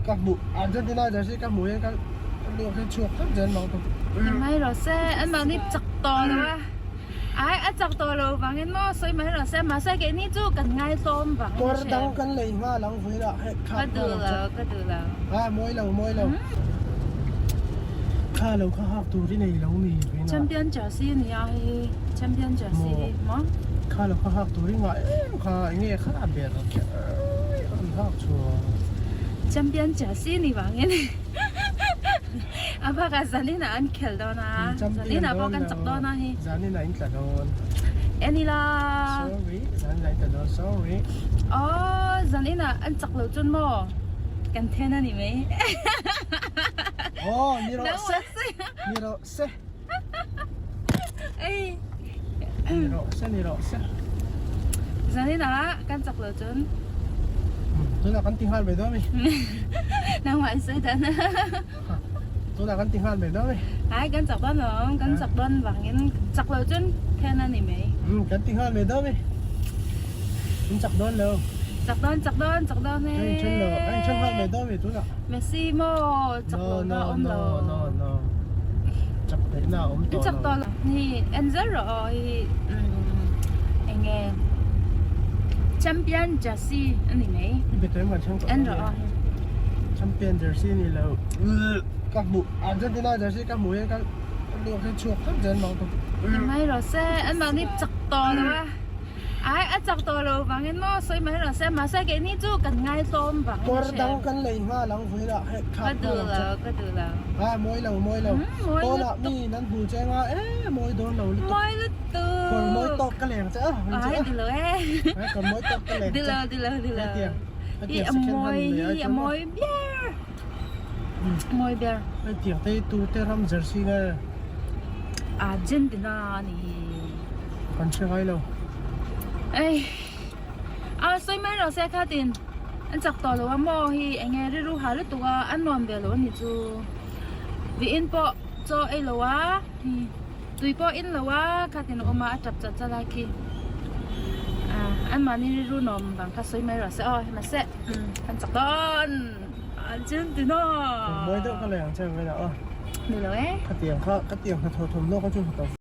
Ka hmuh Argentina jersey ka hmuh hian ka luak hi chhuak thap zel mang tawp. Ni mai rawh se an mahni chak tawh lo a ai a chak tawh lo vangin maw sawi mai rawh se mahse keini chu kan ngaitlawm vang in Kawr dang kan lei nghal ang vawilah hei ka duh lo ka duh lo. A mawi lo mawi lo. Kha lo kha hak tur i nei lo mi vawilah. Champion jersey a nia hei champion jersey maw. Kha lo kha hak tur i ngah em kha enge kha ber kher an hak chhuah. Champion jersey ni vangin a bakah zanin ah an khel dawn a zanin ah pawh kan chak dawn a hei. Zanin ah in tla dawn. En ila. Sorry zanin ah in tla dawn sorry. Aww zanin ah an chak lo chuan maw kan then a ni mai. Aw ni rawh se ni rawh se. Ei. Ni rawh se ni rawh se. Zanin ah kan chak lo chun. Tunah kan ti nghal mai dawn mi. Nangmah in sawi dan. Tunah kan ti nghal mai dawn mi. Ai kan chak dawn lo kan chak dawn vangin chak lo chun then a ni mai. Kan ti nghal mai dawn mi. In chak dawn lo. Chak dawn chak dawn chak dawn e. Ai in then lo ai in then nghal mai dawn mi tunah. Messi maw chak lo na awm lo. No no no chak theih na awm tawh lo. Chak tawh lo hi en zel rawh aw hi enge champion jersey a ni mai. I be tawh em kan chhang tawh. En rawh aw hi. Champion jersey ni lo. Ka hmuh Argentina jersey ka hmuh hian ka luak hi chhuak thap zel mang tawp. Ni mai rawh se an mahni chak tawh lo a. Ai a chak tawh lo vangin maw sawi mai rawh se mahse keini chu kan ngaitlawm vang in Kawr dang kan lei nghal ang vawilah hei Ka thlak duh nghal ang lo che. ka duh lo. A mawi lo mawi lo. Pawnah mi in an hmu che anga e mawi dawn lo lutuk. Mawi lutuk. Kawr mawi tawk ka leng che a. Ai duh lo e. Ai kawr mawi tawk ka leng che. Duh lo duh lo duh lo. Hetiang Hi a mawi hi a mawi ber. Mawi ber. Hetiang te hi tu te ram jersey nge? Argentina a ni hi. Kan hre ngai lo. Ei a sawi mai rawh se khatin an chak tawh lo a maw hi enge rilru ha lutuk a an nuam ve lo a ni chu viin pawh chaw ei lo a hi tui pawh in lo a khatin a awm a a tap chat chat a khi anmahni rilru nuam vang kha sawi mai rawh se aw mahse an chak dawn Argentina. Mawi deuh ka lei ang che ang vel ah aw. Ni lo e. Khatiang kha khatiang hnathawh thawmhnaw kha chu hnathawh.